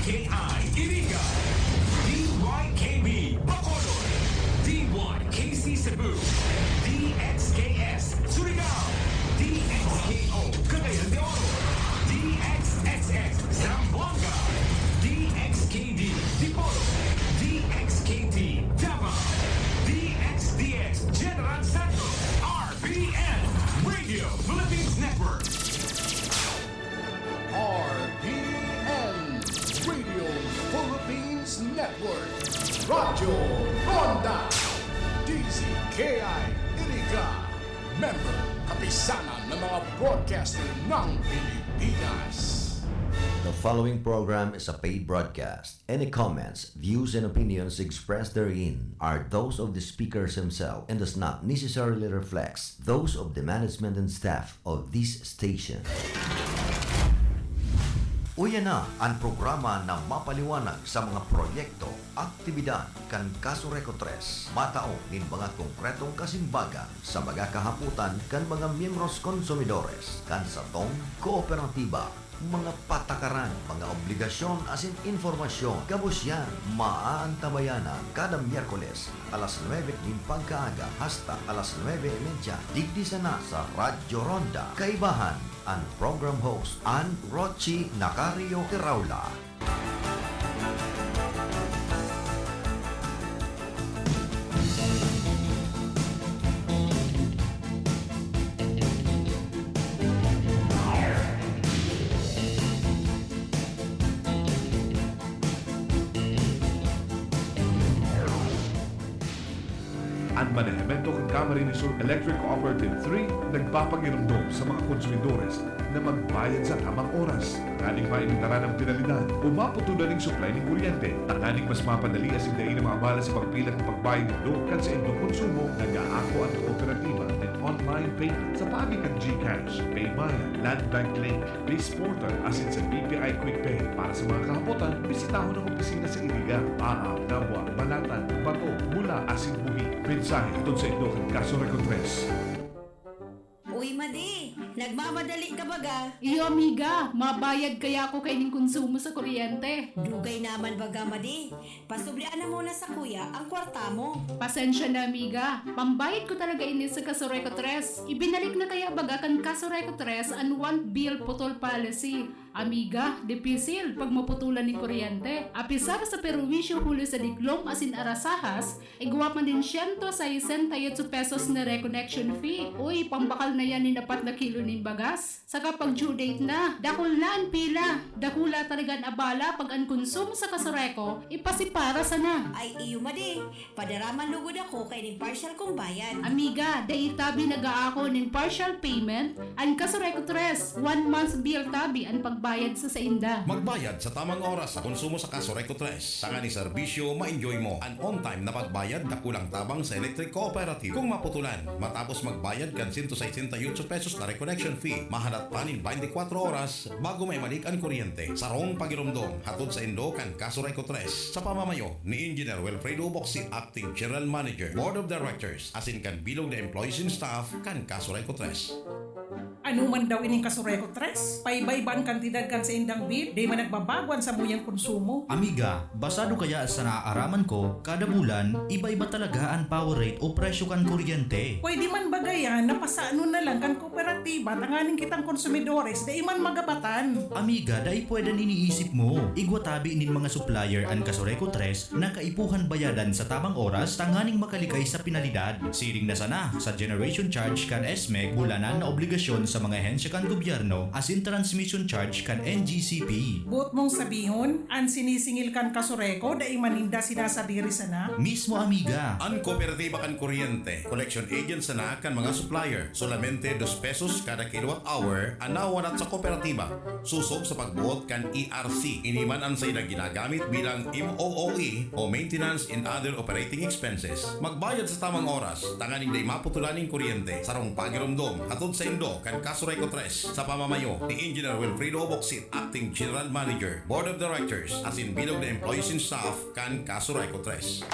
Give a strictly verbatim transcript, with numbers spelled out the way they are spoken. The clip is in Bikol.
K I Iriga, D Y K B Bacolod, D Y K C Cebu, D X K S Surigao, D X K O Cagayan de Oro, D X X X Zamboanga, D X K D Dipolog, D X K T Davao, D X D X General Santos, R P N, Radio Philippines Network. R P N, Radio Philippines Network, Radyo Ronda, D Z K I Iriga, member, kapisanan ng mga broadcaster ng Pilipinas. The following program is a paid broadcast. Any comments, views, and opinions expressed therein are those of the speakers himself and does not necessarily reflect those of the management and staff of this station. Uya na an programa na mapaliwanag sa mga proyekto, aktibidad kan Kaso Reco tres, matao nin mga konkretong kasimbagan sa mga kahapotan kan mga miyembros konsumidores kan satong kooperatiba. Mga patakaran, mga obligasyon asin impormasyon, gabos yan maaantabayanan kada Miyerkules alas nuebe nin pagkaaga hasta alas nuebe y media, digdi sana sa Radyo Ronda. Kaibahan, an program host, an Rochi Nacario Iraula. An manehemento kan Camarines Sur Electric Cooperative three nagpapagiromdom sa mga konsumidores na magbayad sa tamang oras, tanganing maibitaran ang penalidad o maputudan nin supply nin kuryente. Tanganing mas mapadali asin dai na maabala sa pagpila kan pagbayad nindo kan saindong konsumo, nag-aako an kooperatiba nin online payment sa paagi kan GCash, PayMaya, Land Bank Link, Bizportal asin sa B P I Quick Pay. Para sa mga kahapotan, bisitahon ang opisina sa Iriga, Baab, Nabua, Balatan, Bato, Bula asin Buhi. Mensahe hatod saindo kan Kaso Reco tres. Uy, Madi! Nagmamadali ka baga? Iyo, amiga. Mabayad kaya ako kaining konsumo sa kuryente. Dugay naman baga, Madi. Pasublian na muna sakuya ang kwarta mo. Pasensya na, amiga. Pambayad ko talaga ini sa Kaso Reco tres. Ibinalik na kaya baga kan Kaso Reco tres an one bill putol policy? Amiga, dipisil pag maputulan nin kuryente. Apisar sa perwisyo huli sa diklom asin arasahas, igwa pa nin siyento sesenta y ocho pesos na reconnection fee. Uy, pambakal na yan nin apat na kilo nin bagas. Saka pag due date na, dakul na an pila. Dakula talaga an abala pag an konsumo sa Kaso Reco, ipasipara sana. Ay, iyo, Madi. Padara man lugod ako kaining partial kong bayad. Amiga, dai tabi nag-aako nin partial payment an Kaso Reco tres. One month bill tabi an pagbayad sa sainda. Magbayad sa tamang oras sa konsumo sa Kaso Reco tres. Tanganing serbisyo ma-enjoy mo. An on-time na pagbayad, dakulang tabang sa electric cooperative. Kung maputulan, matapos magbayad kan siyento sesenta y ocho pesos na reconnection fee, mahalat pa nin baynte kwatro oras bago maibalik an kuryente. Sarong pagiromdom, hatod saindo kan Kaso Reco tres, sa pamamayo ni Engineer Wilfredo Boxit, Acting General Manager, Board of Directors, asin kan bilog na employees and staff kan Kaso Reco tres. Ano man daw ining Kaso Reco tres? Paiba-iba an kantidad kan saindang bill, dai man nagbabago an samuyang konsumo. Amiga, basado kaya sa naaaraman ko, kada bulan, iba-iba talaga an power rate o presyo kan kuryente. Pwede man baga yan na pasanon na lang kan kooperatiba tanganing kitang konsumidores dai man magapatan. Amiga, dai pwede an iniisip mo. Igwa tabi nin mga supplier an Kaso Reco tres na kaipuhan bayadan sa tamang oras tanganing makalikay sa penalidad. Siring na sana sa generation charge kan S M E C, bulanan na obligasyon sa mga ahensya kan gobyerno asin transmission charge kan N G C P. Boot mong sabihon, an sinisingil kan Kaso Reco, dai man ninda sinasadiri sana? Mismo, amiga. An kooperatiba kan kuryente, collection agent sana kan mga supplier. Solamente dos pesos kada kilowatt hour an nawalat sa kooperatiba, sosog sa pagboot kan E R C. Ini man an saida ginagamit bilang M O O E o maintenance and other operating expenses. Magbayad sa tamang oras, tanganing dai maputulan nin kuryente. Sarong pagiromdom, hatod saindo kan Kaso Reco tres, sa pamamayo ni Engineer Wilfredo Boxit, Acting General Manager, Board of Directors, asin bilog na employees and staff kan Kaso Reco tres.